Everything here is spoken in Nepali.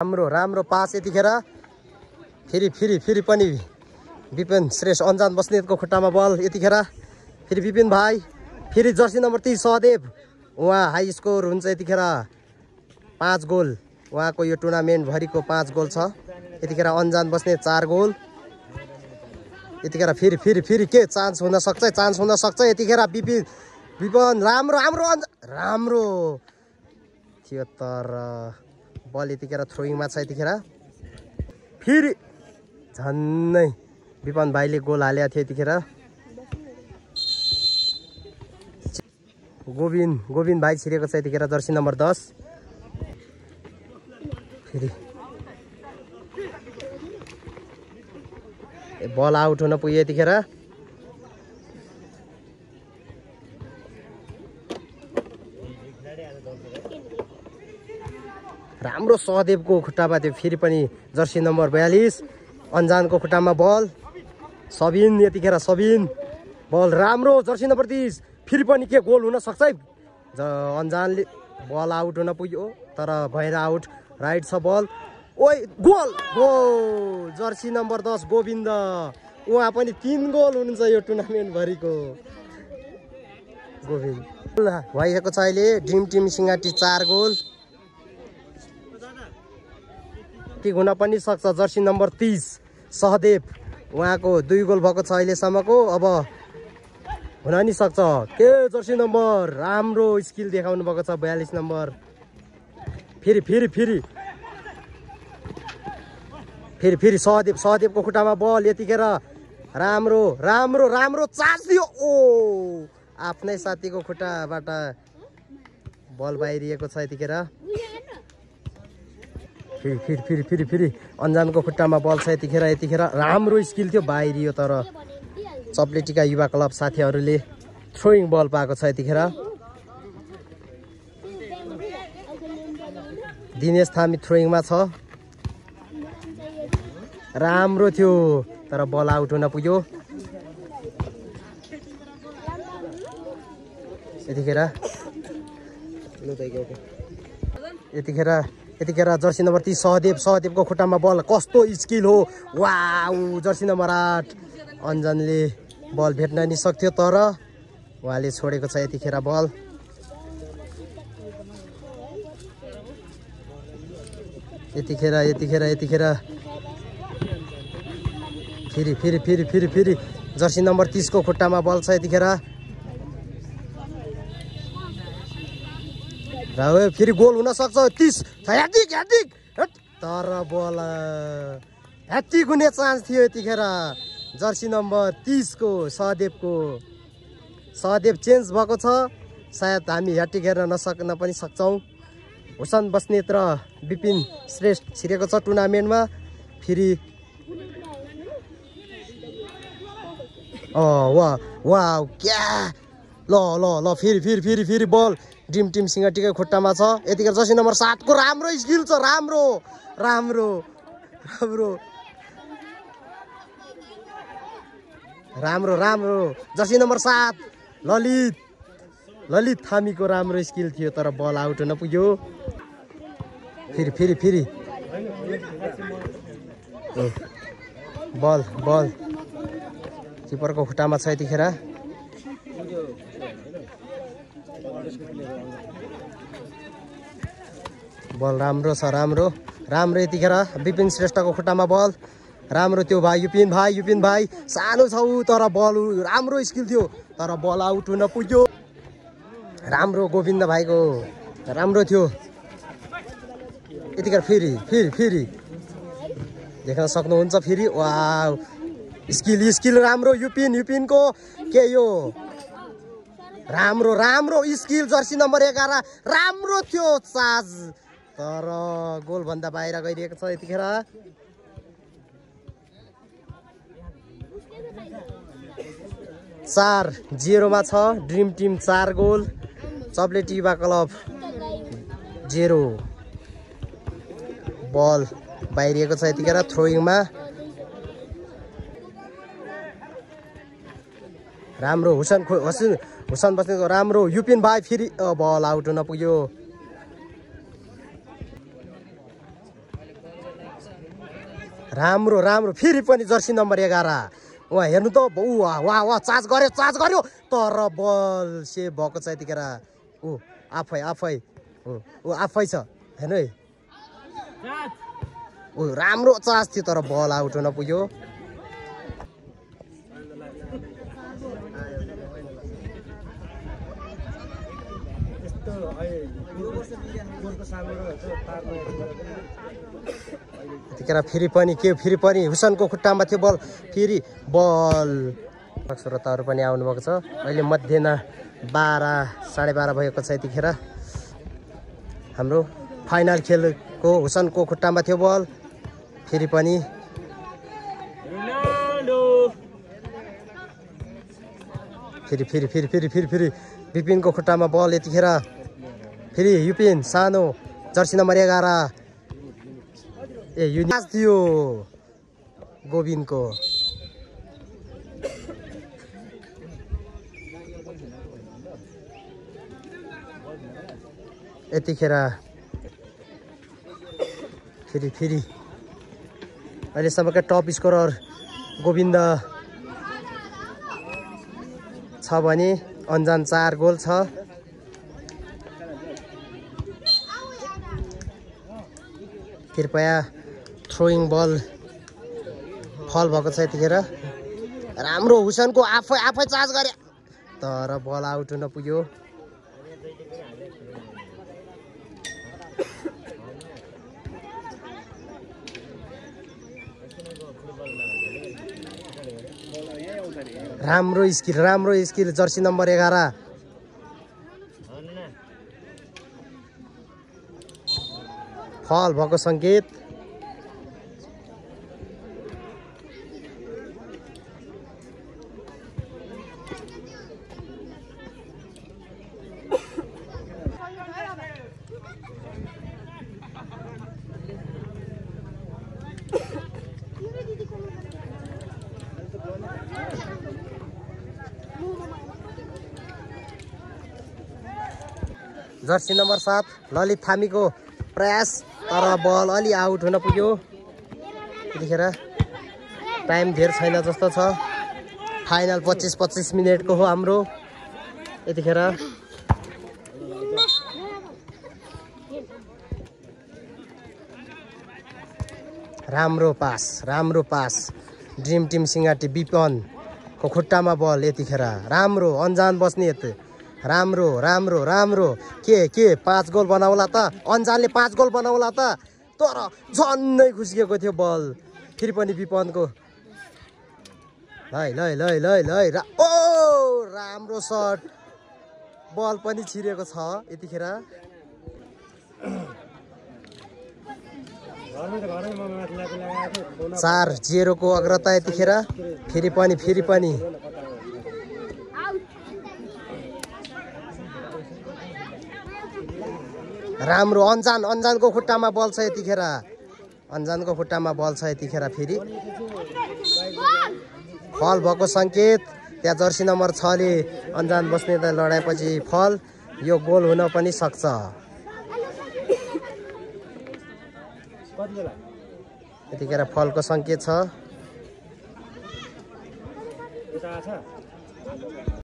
राम्रो पास यतिखेर फेरि पनि विपिन श्रेष्ठ अन्जान बस्नेतको खुट्टामा बल यतिखेर फेरि विपिन भाइ फेरि जर्सी नम्बर 30 सहदेव उहाँ हाई स्कोर हुन्छ यतिखेर 5 गोल उहाँको यो टुर्नामेन्ट भरिको 5 गोल छ यतिखेर अन्जान बस्नेत 4 गोल यतिखेर फेरि के चान्स हुन सक्छ यतिखेर विपिन राम्रो थियो तर बल यतिखेर थ्रोइङमा छ यतिखेर फेरि झन्नै विपिन भाइले गोल हालेको थियो यतिखेर गोविन्द भाइ छिरेको छ यतिखेर जर्सी नम्बर 10 फेरि बल आउट हुन पुग्यो यतिखेर राम्रो सहदेवको खुट्टामा थियो फेरि पनि जर्सी नम्बर 42 अन्जानको खुट्टामा बल सबिन यतिखेर बल राम्रो जर्सी नम्बर 30 फेरि पनि के गोल हुन सक्छ अन्जानले बल आउट हुन पुग्यो तर भएर आउट राइट छ बल ओइ गोल जर्सी नम्बर 10 गोविन्द उहाँ पनि 3 गोल हुनुहुन्छ यो टुर्नामेन्ट भरिको गोविन्द भइरहेको छ अहिले ड्रिम टिम सिंगाटी 4 गोल हुन पनि सक्छ जर्सी नम्बर 30 सहदेव उहाँको 2 गोल भएको छ अहिलेसम्मको अब हुन नि सक्छ के जर्सी नम्बर राम्रो स्किल देखाउनु भएको छ 42 नम्बर फेरि सहदेवको खुट्टामा बल यतिखेर राम्रो चार्ज दियो ओ आफ्नै साथीको खुट्टाबाट बल बाहिरिएको छ यतिखेर फेरि अन्जानको खुट्टामा बल छ यतिखेर राम्रो स्किल थियो बाहिरियो तर चप्लेटीका युवा क्लब साथीहरूले थ्रोइङ बल पाएको छ यतिखेर दिनेश थामी थ्रोइङमा छ राम्रो थियो तर बल आउट हुन पुग्यो यतिखेर जर्सी नम्बर 30 सहदेवको खुट्टामा बल कस्तो स्किल हो वाउ जर्सी नम्बर 8 अन्जनले बल भेट्न नि सक्थ्यो तर उहाँले छोडेको छ यतिखेर बल यतिखेर फेरि जर्सी नम्बर 30 को खुट्टामा बल छ यतिखेर फेरि गोल हुन सक्छ 30 ह्याट्रिक तर बल ह्याट्रिक हुने चान्स थियो यतिखेर जर्सी नम्बर 30 को सहदेव चेन्ज भएको छ सायद हामी ह्याट्रिक हेर्न नसक्न पनि सक्छौँ हुसन बस्नेत र विपिन श्रेष्ठ छिरेको छ टुर्नामेन्टमा फेरि वाउ क्या ल फेरि बल ड्रिम टिम सिंगाटीकै खुट्टामा छ यतिखेर जर्सी नम्बर 7 को राम्रो स्किल छ राम्रो जर्सी नम्बर 7 ललित थामीको राम्रो स्किल थियो तर बल आउट हुन पुग्यो फेरि बल किपरको खुट्टामा छ यतिखेर बल राम्रो छ राम्रो यतिखेर विपिन श्रेष्ठको खुट्टामा बल राम्रो थियो भाइ युपिन भाइ सानो छ तर बल राम्रो स्किल थियो तर बल आउट हुन पुग्यो राम्रो गोविन्द भाइको राम्रो थियो यतिखेर फेरि देख्न सक्नुहुन्छ फेरि वाउ स्किल राम्रो युपिनको के यो राम्रो स्किल जर्सी नम्बर 11 राम्रो थियो चार्ज तर गोल भन्दा बाहिर गइरहेको छ यतिखेर 4-0 मा छ ड्रिम टिम 4 गोल चप्लेटी युवा क्लब 0 बल बाहिरिएको छ यतिखेर थ्रोइङमा राम्रो हुसन बस्नेको राम्रो युपिन भाइ फेरि बल आउट हुन पुग्यो राम्रो राम्रो फेरि पनि जर्सी नम्बर 11 उहाँ हेर्नु त वाह वाह वाह चार्ज गर्यो तर बल सेभ भएको छ यतिखेर ऊ आफै ऊ आफै छ हेर्नु है ऊ राम्रो चार्ज थियो तर बल आउट हुन पुग्यो यतिखेर फेरि पनि हुसनको खुट्टामा थियो बल फेरि बल श्रोताहरू पनि आउनुभएको छ अहिले मध्याह 12:30 भएको छ यतिखेर हाम्रो फाइनल खेलको हुसनको खुट्टामा थियो बल फेरि पनि फेरि विपिनको खुट्टामा बल यतिखेर फेरि युपिन सानो जर्सी नम्बर 11 यो नाच थियो गोविन्दको यतिखेर फेरि अहिलेसम्मका टप स्कोरर गोविन्द छ भने अन्जान 4 गोल छ कृपया थ्रोइङ बल फल भएको छ यतिखेर राम्रो हुसनको आफै चार्ज गरे तर बल आउट हुन पुग्यो राम्रो स्किल जर्सी नम्बर 11 फल भएको संकेत जर्सी नम्बर 7 ललित थामीको प्रयास तर बल अलि आउट हुन पुग्यो यतिखेर टाइम धेर छैन जस्तो छ फाइनल 25 मिनेटको हो हाम्रो यतिखेर राम्रो पास ड्रिम टिम सिंगाटी विपनको खुट्टामा बल यतिखेर राम्रो अन्जान बस्नेत राम्रो के 5 गोल बनाउला त अन्जानले 5 गोल बनाउला त तर झन्नै खुस्किएको थियो बल फेरि पनि विपनको लै ओ राम्रो शट बल पनि छिरेको छ यतिखेर 4-0 को अग्रता यतिखेर फेरि पनि राम्रो अन्जानको खुट्टामा बल छ यतिखेर फेरि फल भएको संकेत त्यहाँ जर्सी नम्बर 6 ले अन्जान बस्ने त लडाएपछि फल यो गोल हुन पनि सक्छ यतिखेर फलको संकेत छ